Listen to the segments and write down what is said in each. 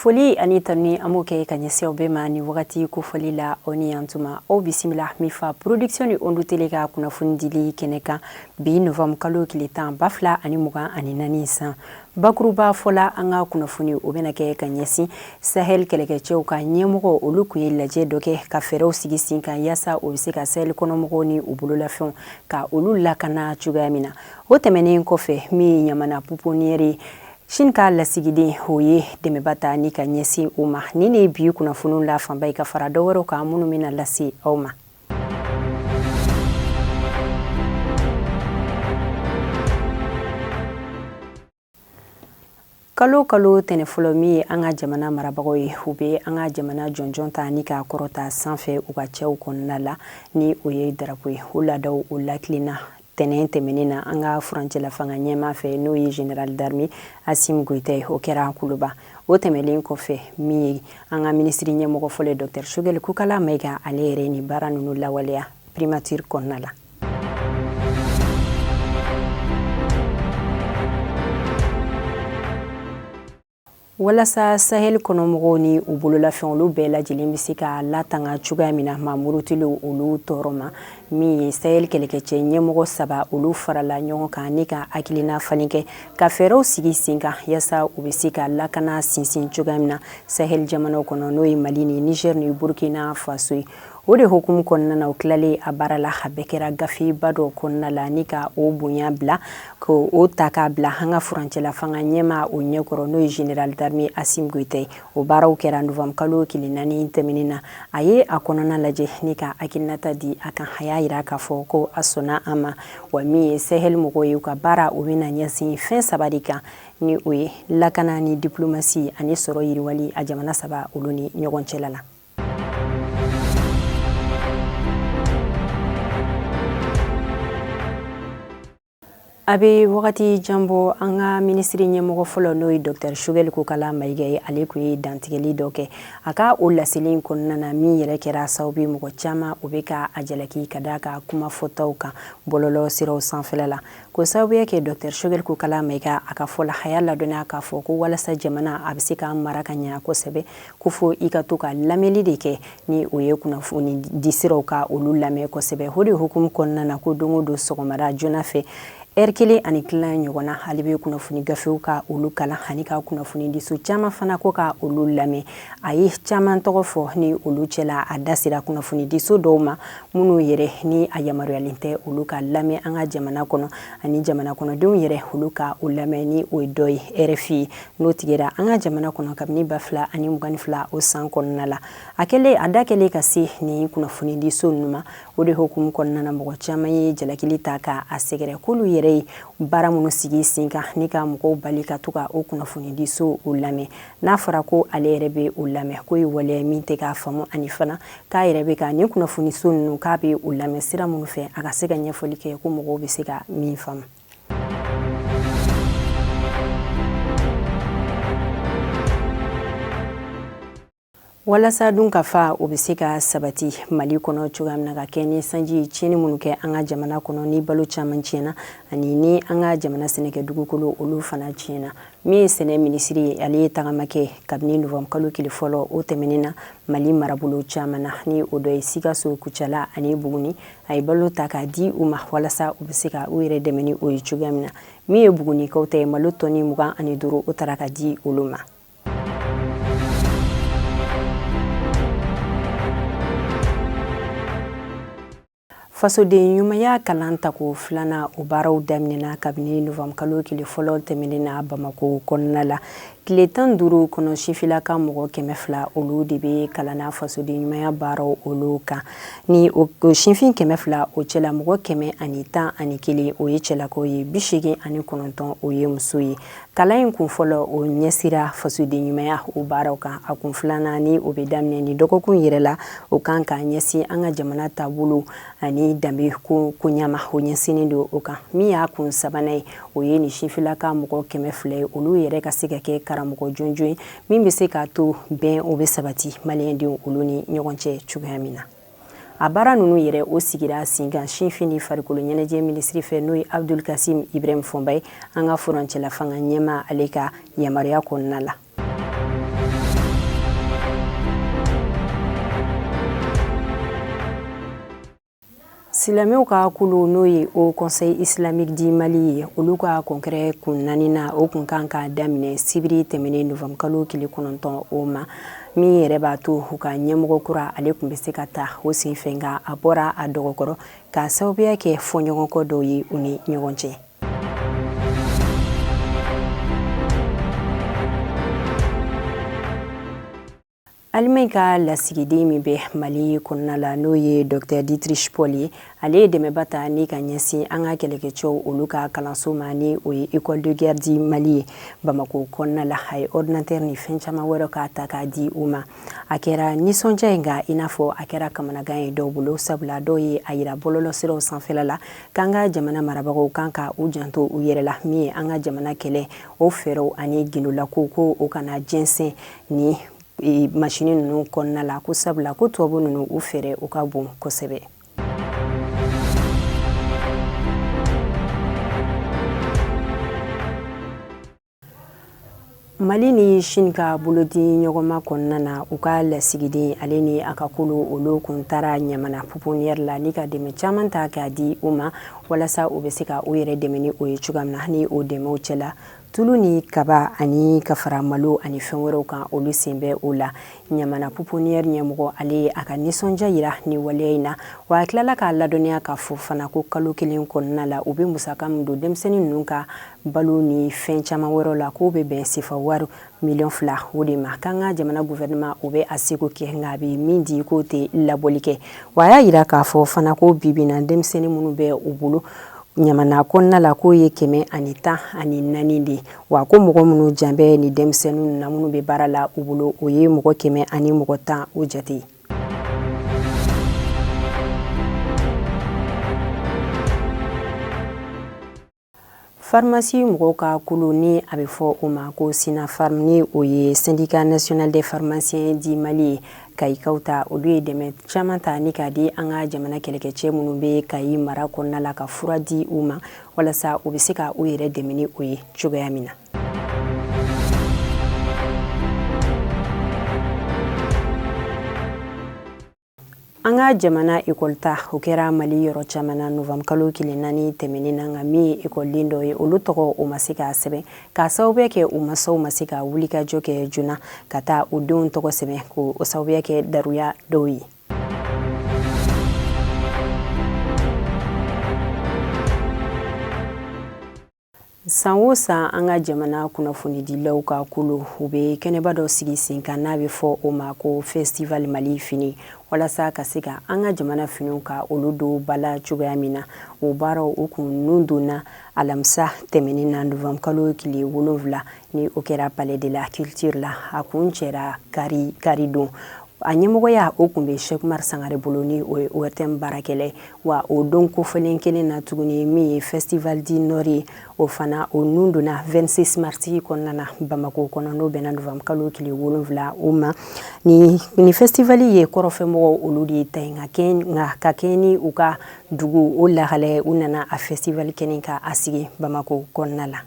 Foli ani tanuni an b'o kɛ ka ɲɛsin aw bɛɛ ma ni wagati kofɔli la. Aw ni yan tuma, aw bisimila Mifa Production ni Ondu Tele ka kunnafoni dili kɛnɛ kan bi novembre kalo tile 10 2024 san. Bakuruba fɔla an ka kunnafoni, o bɛna kɛ ka ɲɛsin Sahel kɛlɛkɛcɛw ka ɲɛmɔgɔ, olu tun ye lajɛ dɔ kɛ ka fɛɛrɛw sigi sen kan yaasa o bɛ se ka Sahel kɔnɔmɔgɔw ni u bololafɛnw ka olu lakana cogoya min na. O tɛmɛnen kɔfɛ, min ye Ɲamana pouponnière ye, Chine ka lasigiden, o ye dɛmɛba ta ni ka ɲɛsin o ma. Nin de ye bi kunnafoniw la fanba ye ka fara dɔ wɛrɛw kan minnu bɛna lase aw ma. Kalo kalo tɛnɛ fɔlɔ, min ye an ka jamana marabagaw ye, u bɛ an ka jamana jɔnjɔn ta ni k'a kɔrɔta sanfɛ u ka cɛw kɔnɔna la, ni o ye darapo ye. O laadaw o lakilenna tɛnɛn tɛmɛnen na an ka furancɛla fanga ɲɛmaa fɛ, n'o ye général d'armée Assimi Goïta ye. O kɛra Kuluba. O tɛmɛnen kɔfɛ, min ye an ka minisiri ɲɛmɔgɔ fɔlɔ ye, docteur Choguel Kokalla Maïga, ale yɛrɛ ni baara ninnu lawaleya primature kɔnɔna la. Walasa Sahel kɔnɔmɔgɔw ni u bololafɛn olu bɛɛ lajɛlen bɛ se ka latanga cogoya min na maa murutilenw olu tɔɔrɔ ma, min ye Sahel kɛlɛkɛcɛ ɲɛmɔgɔ saba, olu farala ɲɔgɔn kan ni ka hakilina falen kɛ ka fɛɛrɛw sigi sen kan yaasa u bɛ se ka lakana sinsin cogoya min na Sahel jamanaw kɔnɔ, n'o ye Mali ni Niger ni Burkina Faso ye. O de hukumu kɔnɔna na, u tilalen a baara la, a bɛɛ kɛra gafeba dɔ kɔnɔna la ni ka o bonya bila ko o ta k'a bila an ka furancɛla fanga ɲɛmaa o ɲɛkɔrɔ, n'o ye général d'armée Assimi Goïta ye. O baaraw kɛra novembre kalo tile 4 tɛmɛnen na. A ye a kɔnɔna lajɛ ni ka hakilinata di a kan. A y'a yira k'a fɔ ko a sɔnna a ma wa. Min ye Sahel mɔgɔw ye, u ka baara o bɛna ɲɛsin fɛn saba de kan, ni o ye lakana ni diplomatie ani sɔrɔ yiriwali a jamana saba olu ni ɲɔgɔn cɛla la. A bɛ wagati jan bɔ, an ka minisiri ɲɛmɔgɔ fɔlɔ, n'o ye docteur Choguel Kokalla Maïga ye, ale tun ye dantigɛli dɔ kɛ a ka o laseli kɔnɔna na, min yɛrɛ kɛra sababu ye mɔgɔ caman o bɛ ka a jalaki ka da ka kuma fɔtaw kan bɔlɔlɔ siraw sanfɛla la. K'o sababuya kɛ, docteur Choguel Kokalla Maïga a ka fɔ la, a y'a ladɔnniya k'a fɔ ko walasa jamana a bɛ se ka mara ka ɲɛ kosɛbɛ, ko fo i ka to ka lamɛnli de kɛ, ni o ye kunnafoni di siraw ka olu lamɛn kosɛbɛ. O de hukumu kɔnɔna na, ko don o don sɔgɔmada joona fɛ, ɛri kelen ani tila ɲɔgɔn na, ale bɛ kunnafoni gafew ka olu kalan ani ka kunnafoni diso caman fana ko ka olu lamɛn. A ye caman tɔgɔ fɔ, ni olu cɛla a da sera kunnafoni diso dɔw ma minnu yɛrɛ ni a yamaruyalen tɛ olu ka lamɛn an ka jamana kɔnɔ ani jamana kɔnɔdenw yɛrɛ olu ka o lamɛn, ni o ye dɔ ye RFI, n'o tigɛra an ka jamana kɔnɔ kabini 2022 o san kɔnɔna la. A kɛlen a da kɛlen ka se nin kunnafoni diso ninnu ma, o de hukumu kɔnɔna na, mɔgɔ caman ye jalakili ta ka a sɛgɛrɛ k'olu yɛrɛ ye baara minnu sigi sen kan ni ka mɔgɔw bali ka to ka o kunnafoni diso o lamɛn, n'a fɔra ko ale yɛrɛ bɛ o lamɛn, k'o ye waleya min tɛ k'a faamu, ani fana k'a yɛrɛ bɛ ka nin kunnafoniso ninnu k'a bɛ o lamɛn sira minnu fɛ, a ka se ka ɲɛfɔli kɛ ko mɔgɔw bɛ se ka min faamu. Walasa dunkafa o bɛ se ka sabati Mali kɔnɔ cogoya min na, ka kɛ ni sanji ye tiɲɛni minnu kɛ an ka jamana kɔnɔ, ni balo caman tiɲɛna ani ni an ka jamana sɛnɛkɛ dugukolo olu fana tiɲɛna, min ye sɛnɛ minisiri ye, ale ye tagama kɛ kabini novembre kalo tile fɔlɔ o tɛmɛnen na Mali marabolo caman na, ni o dɔ ye Sikaso, Kucala ani Buguni. A ye balo ta k'a di u ma walasa u bɛ se ka u yɛrɛ dɛmɛ ni o ye cogoya min na. Min ye Bugunikaw ta ye, malo tɔni 25, o taara ka di olu ma. Fasoden ɲumanya kalan tako filanan, o baaraw daminɛna kabini novembre kalo tile fɔlɔ tɛmɛnen na Bamakɔ kɔnɔna la. Tile 15 kɔnɔ, sifilaka mɔgɔ 200, olu de bɛ kalanna fasoden ɲumanya baaraw olu kan. Ni o sifin 200, o cɛla mɔgɔ 111, o ye cɛlakaw ye, 89, o ye muso ye. Kalan in kun fɔlɔ, o ɲɛsira fasoden ɲumanya o baaraw kan. A kun filanan, ni o bɛ daminɛ ni dɔgɔkun yɛrɛ la, o kan ka ɲɛsin an ka jamana taabolo ani danbe ko koɲama, o ɲɛsinnen don o kan. Min y'a kun sabanan ye, o ye nin sifilaka mɔgɔ 200 ye, olu yɛrɛ ka se ka kɛ karamɔgɔ jɔnjɔn ye min bɛ se k'a to bɛn o bɛ sabati maliyɛndenw olu ni ɲɔgɔn cɛ cogoya min na. A baara ninnu yɛrɛ, o sigira sen kan sinfin ni farikolo ɲɛnajɛ minisiri fɛ, n'o ye Abdul Kasim Ibrahim Fɔnba ye, an ka furancɛla fanga ɲɛmaa, ale ka yamaruya kɔnɔna la. Silamɛw ka kulu n'o ye Haut Conseil Islamique du Mali ye, olu ka congrès kun naaninan o kun kan ka daminɛ sibiri tɛmɛnen novembre kalo tile 9 o ma, min yɛrɛ b'a to u ka ɲɛmɔgɔ kura ale tun bɛ se ka ta o senfɛ, nka a bɔra a dɔgɔkɔrɔ k'a sababuya kɛ fɔɲɔgɔnkɔ dɔw ye u ni ɲɔgɔn cɛ. Allemagne ka lasigiden min bɛ Mali kɔnɔna la, n'o ye Docteur Dietrich Pohl ye, ale ye dɛmɛba ta ni ka ɲɛsin an ka kɛlɛkɛcɛw olu ka kalanso ma, ni o ye École de guerre du Mali ye Bamakɔ kɔnɔna la. A ye ordinateur ni fɛn caman wɛrɛ k'a ta k'a di u ma. A kɛra nisɔndiya ye, nka i n'a fɔ a kɛra kamanagan ye dɔw bolo, sabula dɔw ye a yira bɔlɔlɔsiraw sanfɛla la k'an ka jamana marabagaw kan ka u janto u yɛrɛ la, min ye an ka jamana kɛlɛ o fɛɛrɛw ani gindolakow, ko o kana jɛnsɛn ni masini ninnu kɔnɔna la, ko sabula ko tubabu ninnu u fɛɛrɛ u ka bon kosɛbɛ. Mali ni Chine ka bolodi ɲɔgɔnma kɔnɔna na, u ka lasigiden ale ni a ka kulu olu kun taara Ɲamana pouponnière la ni ka dɛmɛ caman ta k'a di u ma, walasa u bɛ se ka u yɛrɛ dɛmɛ ni o ye cogoya min na. Ni o dɛmɛw cɛla, tulu ni kaba ani ka fara malo ani fɛn wɛrɛw kan, olu sen bɛ o la. Ɲamana pouponnière ɲɛmɔgɔ ale ye a ka nisɔndiya yira ni waleya in na, wa a tilala k'a ladɔnniya k'a fɔ fana ko kalo kelen kɔnɔna la, u bɛ musaka min don denmisɛnnin ninnu ka balo ni fɛn caman wɛrɛw la, k'o bɛ bɛn sefa wari miliyɔn 2 o de ma. K'an ka jamana gouvernement o bɛ a seko kɛ, nka a bɛ min di k'o tɛ labɔli kɛ. Wa a y'a yira k'a fɔ fana ko bi bi na, denmisɛnnin minnu bɛ u bolo Ɲamana kɔnɔna la, k'o ye 114 de ye, wa ko mɔgɔ minnu jan bɛ ni denmisɛnnin na minnu bɛ baara la u bolo, o ye mɔgɔ 110 o jate ye. Pharmacie mɔgɔw ka kulu ni a bɛ fɔ o ma ko SYNAPHARM, ni o ye Syndicat national des pharmaciens du Mali ye, Kayikaw ta, olu ye dɛmɛ caman ta ni k'a di an ka jamana kɛlɛkɛcɛ minnu bɛ Kayi mara kɔnɔna la, ka fura di u ma walasa u bɛ se ka u yɛrɛ dɛmɛ ni o ye cogoya min na. An ka jamana ekɔli ta, o kɛra Mali yɔrɔ caman na novembre kalo tile 4 tɛmɛnen na, nka min ye ekɔliden dɔ ye, olu tɔgɔ o ma se k'a sɛbɛn k'a sababuya kɛ u masaw ma se ka wulikajɔ kɛ joona ka taa u denw tɔgɔ sɛbɛn, k'o sababuya kɛ daruya dɔw ye. San o san, an ka jamana kunnafonidilaw ka kulu u bɛ kɛnɛba dɔ sigi sen kan n'a bɛ fɔ o ma ko Festival Mali fini, walasa ka se ka an ka jamana finiw ka olu don ba la cogoya min na. O baaraw o kun nun donna alamisa tɛmɛnen na novembre kalo tile 7, ni o kɛra Palais de la Culture la. A kun cɛra kari kari don. A ɲɛmɔgɔya o tun bɛ Cheick Oumar Sangare bolo, ni o ye ORTM baarakɛla ye. Wa o don kofɔlen kelen na tuguni, min ye Festival du Nord ye, o fana o nun donna 26 mars kɔnɔna na Bamakɔ kɔnɔ, n'o bɛnna novembre kalo tile 7 o ma. Ni festival ye kɔrɔfɛmɔgɔw olu de ta ye, nka ka kɛɲɛ ni u ka dugu o lahalaya, u nana a festival kɛnɛ ka a sigi Bamakɔ kɔnɔna la.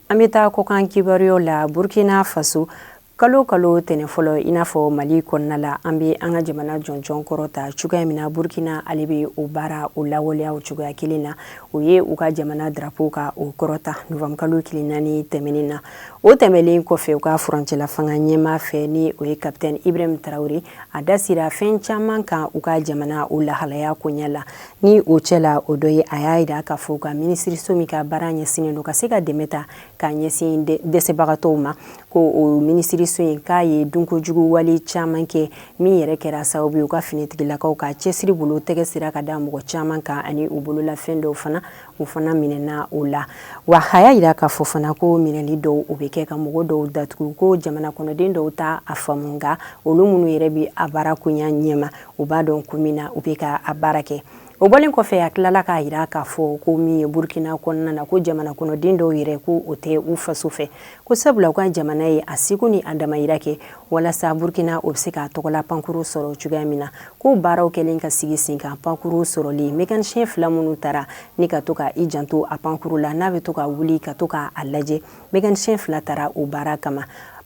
An bɛ taa kɔkan kibaruyaw la. Burkina Faso, kalo kalo tɛnɛ fɔlɔ, i n'a fɔ Mali kɔnɔna la, an bɛ an ka jamana jɔnjɔn kɔrɔta cogoya min na, Burkina ale bɛ o baara o lawaleya o cogoya kelen na. O ye u ka jamana drapeau ka o kɔrɔta novembre kalo tile 4 tɛmɛnen na. O tɛmɛnen kɔfɛ, u ka furancɛla fanga ɲɛmaa fɛ, ni o ye capitaine Ibrahim Traoré, a da sera fɛn caman kan u ka jamana o lahalaya koɲɛ la. Ni o cɛ la, o dɔ ye a y'a jira k'a fɔ u ka minisiriso min ka baara ɲɛsinnen don ka se ka dɛmɛ ta k'a ɲɛsin dɛsɛbagatɔw ma, ko o minisiriso in k'a ye dunkojugu wale caman kɛ, min yɛrɛ kɛra sababu ye u ka finitigilakaw ka cɛsiri bolo tɛgɛ sera ka da mɔgɔ caman kan, ani u bololafɛn dɔw fana u fana minɛna o la. Wa a y'a jira k'a fɔ fana ko minɛli dɔw o bɛ kɛ ka mɔgɔ dɔw datugu, ko jamana kɔnɔden dɔw t'a a faamu, nka olu minnu yɛrɛ bɛ a baara koɲa ɲɛma, u b'a dɔn ko min na u bɛ ka a baara kɛ. O bɔlen kɔfɛ, a tilala k'a jira k'a fɔ ko min ye Burkina kɔnɔna na, ko jamana kɔnɔden dɔw yɛrɛ ko o tɛ u faso fɛ, ko sabula u ka jamana ye a seko ni a damayira kɛ walasa Burkina o bɛ se k'a tɔgɔla pankuru sɔrɔ cogoya min na, ko baaraw kɛlen ka sigi sen kan pankuru sɔrɔli, mécanicien fila minnu taara ni ka to ka i janto a pankuru la, n'a bɛ to ka wuli ka to k'a lajɛ, mécanicien fila taara o baara kama.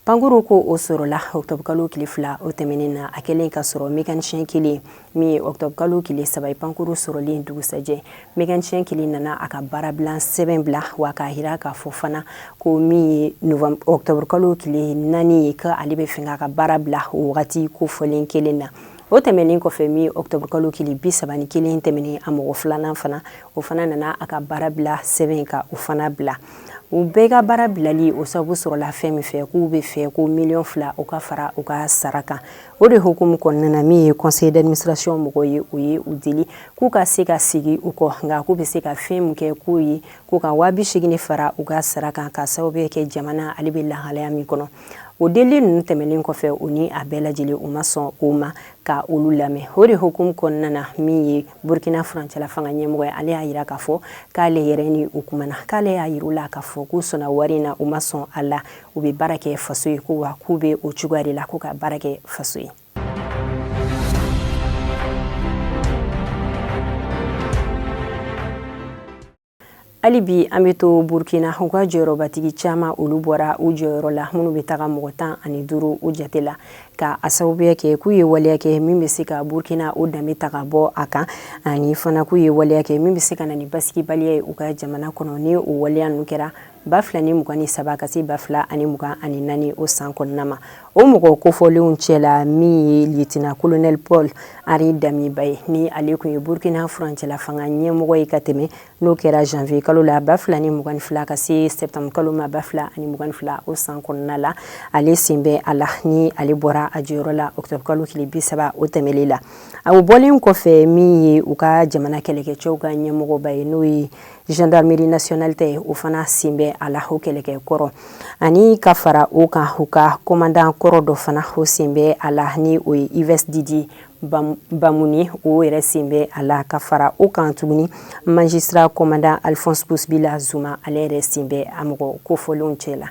Pankuru ko o sɔrɔla octobre kalo tile 2 o tɛmɛnen na, a kɛlen ka sɔrɔ mécanicien kelen min ye octobre kalo tile 3 ye pankuru sɔrɔlen dugusajɛ, mécanicien kelen nana a ka baarabila sɛbɛn bila, wa k'a jira k'a fɔ fana ko min ye novembre octobre kalo tile 4 ye, k'ale bɛ fɛ k'a ka baara bila o wagati kofɔlen kelen na. O tɛmɛnen kɔfɛ, min ye octobre kalo tile 31 tɛmɛnen, a mɔgɔ filanan fana, o fana nana a ka baara bila sɛbɛn ka o fana bila. U bɛɛ ka baara bilali o sababu sɔrɔla fɛn min fɛ, k'u bɛ fɛ ko miliyɔn 2 o ka fara u ka sara kan. O de hukumu kɔnɔna na, min ye conseil d'administration mɔgɔw ye, o ye u deli k'u ka se ka segin u kɔ, nka k'u bɛ se ka fɛn min kɛ, k'o ye k'u ka 80 000 fara u ka sara kan, ka sababu kɛ jamana ale bɛ lahalaya min kɔnɔ. O deli ninnu tɛmɛnen kɔfɛ, u ni a bɛɛ lajɛlen, u ma sɔn o ma ka olu lamɛn. O de hukumu kɔnɔna na, min ye Burkina furancɛla fanga ɲɛmɔgɔ ye, ale y'a jira k'a fɔ k'ale yɛrɛ ni u kumana, k'ale y'a jira u la k'a fɔ k'u sɔnna wari in na, u ma sɔn a la, u bɛ baara kɛ faso ye, ko wa k'u bɛ o cogoya de la, k'u ka baara kɛ faso ye. Hali bi an bɛ to Burkina. U ka jɔyɔrɔbatigi caman, olu bɔra u jɔyɔrɔ la, minnu bɛ taga mɔgɔ 15 u jate la, ka a sababuya kɛ k'u ye waleya kɛ min bɛ se ka Burkina o danbe ta ka bɔ a kan, ani fana k'u ye waleya kɛ min bɛ se ka na ni basigibaliya ye u ka jamana kɔnɔ. Ni o waleya ninnu kɛra 2023 ka se 2024 o san kɔnɔna ma. O mɔgɔ kofɔlenw cɛ la, min ye lieutenant colonel Paul Henri Damiba ye, ni ale tun ye Burkina furancɛla fanga ɲɛmɔgɔ ye ka tɛmɛ, n'o kɛra janvier kalo la 2022 ka se septembre kalo ma 2022 o san kɔnɔna la, ale sen bɛ a la, ni ale bɔra a jɔyɔrɔ la octobre kalo tile 30 o tɛmɛlen la. O bɔlen kɔfɛ, min ye u ka jamana kɛlɛkɛcɛw ka ɲɛmɔgɔba ye, n'o ye gendarmerie nationale ta ye, o fana sen bɛ a la, o kɛlɛkɛ kɔrɔ, ani ka fara o kan, u ka commandant kɔrɔ dɔ fana, o sen bɛ a la, ni o ye Yves Didier Bamouni, o yɛrɛ sen bɛ a la. Ka fara o kan tuguni, magistrat commandant Alphonse Pousbila Zuma, ale yɛrɛ sen bɛ a mɔgɔ kofɔlenw cɛ la.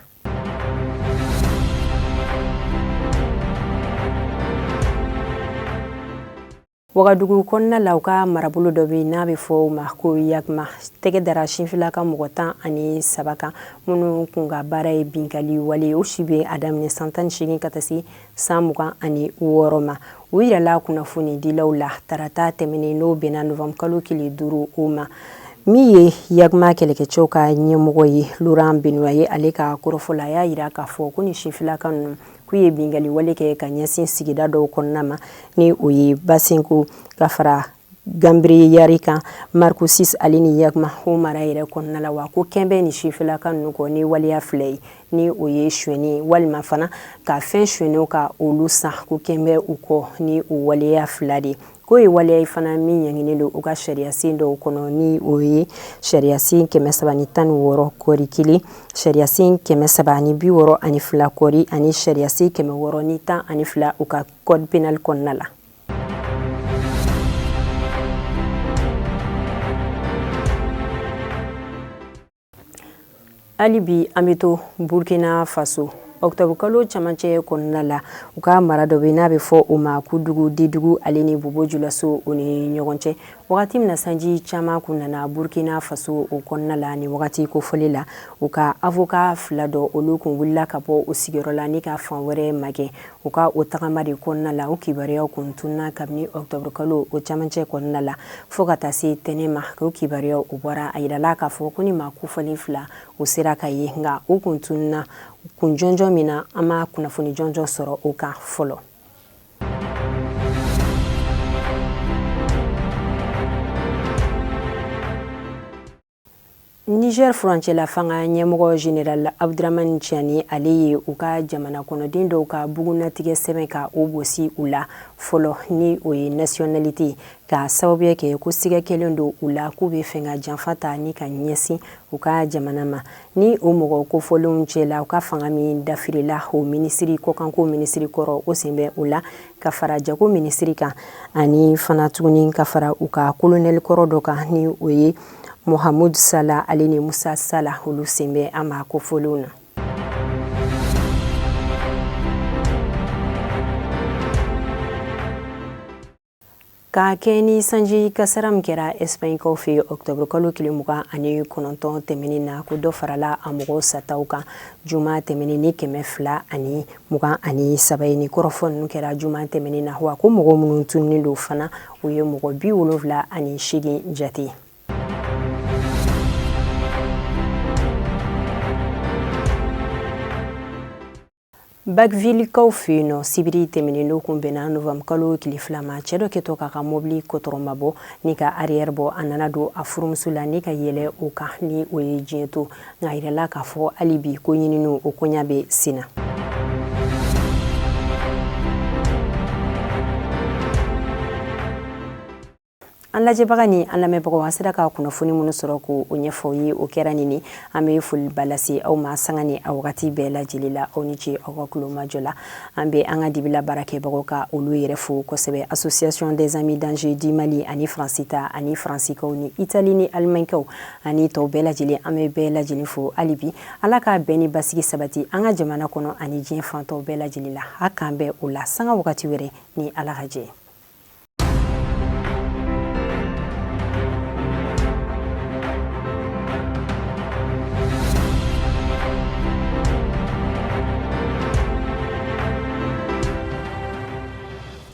Wagadugu kɔnɔna la, u ka marabolo dɔ bɛ n'a bɛ fɔ o ma ko Yagma, tɛgɛ dara sinfila ka mɔgɔ 13 kan, minnu kun ka baara ye binkali wale. O si bɛ a daminɛ san 18 ka taa se san 26 ma. U yirala kunnafonidilaw la tarata tɛmɛnen, n'o bɛnna novembre kalo tile 5 o ma. Min ye Yagma kɛlɛkɛcɛw ka ɲɛmɔgɔ ye, Laurent Benoît ye, ale ka kɔrɔfɔ la, a y'a yira k'a fɔ ko ni sinfilaka ninnu, k'u ye bingali wale kɛ ka ɲɛsin sigida dɔw kɔnɔna ma, ni o ye Basenko ka fara Ganbreyari kan, Marcoussis ale ni Yagma o mara yɛrɛ kɔnɔna la. Wa ko kɛnbɛ ni sinfilaka ninnu kɔ ni waleya fila ye, ni o ye sonyɛni walima fana ka fɛn sonyɛnenw ka olu san, ko kɛnbɛ u kɔ ni o waleya fila de, k'o ye waleya ye fana min ɲanginen don u ka sariyasen dɔw kɔnɔ, ni o ye sariyasen 316 kɔri kelen, sariyasen 362 kɔri, ani sariyasen 612 u ka code pénal kɔnɔna la. Hali bi an bɛ to Burkina Faso. Octobre kalo camancɛ kɔnɔna la, u ka mara dɔ bɛ n'a bɛ fɔ o ma ko dugu Dedugu ale ni Bobo Julaso o ni ɲɔgɔn cɛ, wagati min na sanji caman kun nana Burkina Faso o kɔnɔna la, ni wagati kofɔlen la, u ka avocat fila dɔ, olu kun wulila ka bɔ o sigiyɔrɔ la ni ka fan wɛrɛ magɛn. U ka o tagama de kɔnɔna la, o kibaruyaw kun tununa kabini octobre kalo o camancɛ kɔnɔna la fo ka taa se tɛnɛ ma k'o kibaruyaw o bɔra. A yirala k'a fɔ ko ni maa kofɔlen fila, o sera ka ye, nka u kun tununa kun jɔnjɔn min na, an ma kunnafoni jɔnjɔn sɔrɔ o kan fɔlɔ. Niger furancɛla fanga ɲɛmɔgɔ général Abdramane Tiani, ale ye u ka jamana kɔnɔden dɔw ka bugunnatigɛ sɛbɛn ka o bosi u la fɔlɔ, ni o ye nationalité, ka sababuya kɛ ko siga kɛlen don u la k'u bɛ fɛ ka janfa ta ni ka ɲɛsin u ka jamana ma. Ni o mɔgɔ kofɔlenw cɛla, u ka fanga min dafirila, o minisiri kɔkanko minisiri kɔrɔ, o sen bɛ o la, ka fara jago minisiri kan, ani fana tuguni ka fara u ka kolonɛli kɔrɔ dɔ kan, ni o ye Mohamed Salah, ale ni Musa Salah, olu sen bɛ an maa kofɔlenw na. Ka kɛ ni sanji kasara min kɛra Espagnekaw fɛ yen octobre kalo tile 29 tɛmɛnen na, ko dɔ farala a mɔgɔ sataw kan juma tɛmɛnen ni 223 ye. Ni kɔrɔfɔ ninnu kɛra juma tɛmɛnen na, wa ko mɔgɔ minnu tununnen don fana, o ye mɔgɔ 78 jate. Bacquevillekaw fɛ yen nɔ, sibiri tɛmɛnen n'o kun bɛnna novembre kalo tile 2 ma, cɛ dɔ kɛtɔ k'a ka mobili kɔtɔrɔmabɔ ni ka arrière bɔ, a nana don a furumuso la ni ka yɛlɛ o kan, ni o ye diɲɛ to. Nka a yirala k'a fɔ hali bi ko ɲininiw o koɲa bɛ sen na. An lajɛbaga ni an lamɛnbagaw, an sera ka kunnafoni minnu sɔrɔ k'o ɲɛfɔ ye, o kɛra nin ye. An bɛ foliba lase aw ma sanga ni a wagati bɛɛ lajɛlen la. Aw ni ce aw ka tulomajɔ la. An bɛ an ka dibila baarakɛbagaw ka olu yɛrɛ fo kosɛbɛ, Association des amis d'Angers du Mali ani Faransi ta ani Faransikaw ni Italie ni Allemagnekaw ani tɔw bɛɛ lajɛlen. An bɛ bɛɛ lajɛlen fo hali bi. Ala ka bɛn ni basigi sabati an ka jamana kɔnɔ ani diɲɛ fan tɔw bɛɛ lajɛlen la. A k'an bɛn o la sanga wagati wɛrɛ ni Ala ka jɛ.